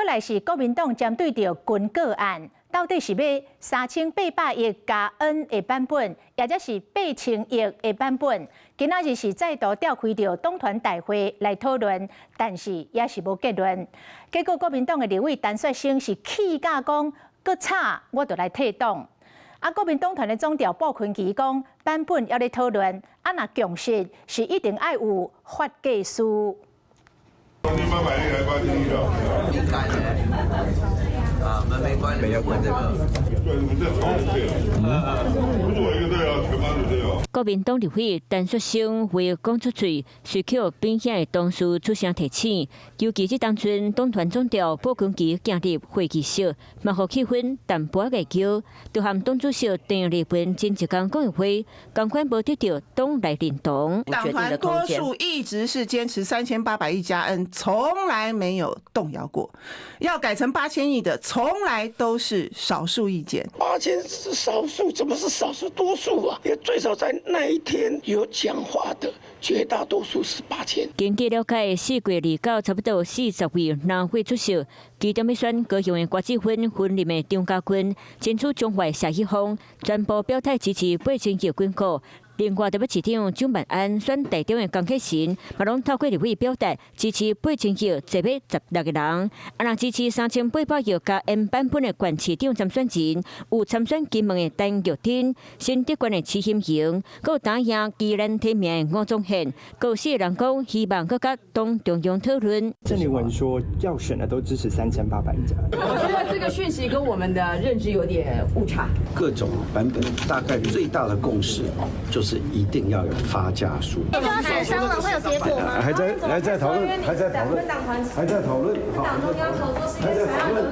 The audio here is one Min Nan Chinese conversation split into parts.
閣來是國民黨針對著軍購案，到底是欲3800億加 N 的版本，抑者是8000億的版本？今仔日是再度召開著黨團大會來討論，但是也是無結論。結果國民黨的立委陳雪生是氣甲講，閣吵我就來退黨。啊，國民黨團的總召傅崐萁講，版本猶咧討論，啊，若共識是一定愛有發計書。 3800億還是8000億啊？應該的，啊，我們沒關沒有關這個。對，你們這吵對了，不是我一個對啊，全班都對啊。國民黨立委陳雪生話講出喙，隨口邊遐的同事出聲提醒，尤其是當陣黨團總召傅崐萁行入會議室，嘛予氣氛淡薄仔焦，就和黨主席鄧麗文前一工講的話，仝款無得到黨內認同。黨團多數一直是堅持3800億加 N，從來沒有動搖過。要改成8000億的，從來都是少數意見。 8000是少數，怎麼是少數多數啊？因為最少在那一天有講話的絕大多數是八千。根據了解，4月29差不多40位南會出席，其中欲選高雄的郭志芬、雲林的張嘉坤、爭取彰化謝启峰，全部表態支持8000億軍購。另外，台北市長蔣萬安選台中的江啟臣，嘛攏透過立委表達支持8000億，坐欲16個人。啊，若支持3800億加 N 版本的縣市長參選人，有參選金門的陳玉珍、新竹縣的徐欣瑩，閣有打贏宜蘭提名的吳宗憲，閣有四個人講希望閣佮黨中央討論。鄭麗文說要選的都支持3800億加。我覺得這個訊息跟我們的認知有點誤差。各種版本大概最大的共識就是一定要有發價書。就要協商了，會有結果嗎？還在討論，還在討論，還在討論。黨中央合作是還在討論。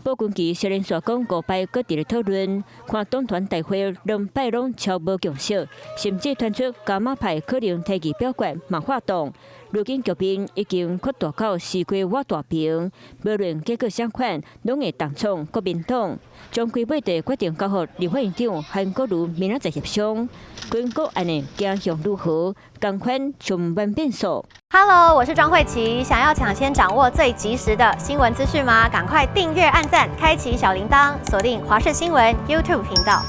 傅崐萁雖然煞講五擺閣佇咧討論，看黨團大會兩擺攏超無共識，甚至傳出加碼派可能提議表決嘛發動。如今局面已經擴大到四界倚大平，無論結果啥款，攏會重創國民黨。將規尾地決定交予立法院長韓國瑜明仔載協商，軍購案的走向如何，仝款充滿變數。 Hello，我是莊慧琪，想要搶先掌握最及時的新聞資訊嗎？趕快訂閱、按讚、開啟小鈴鐺，鎖定華視新聞 YouTube 頻道。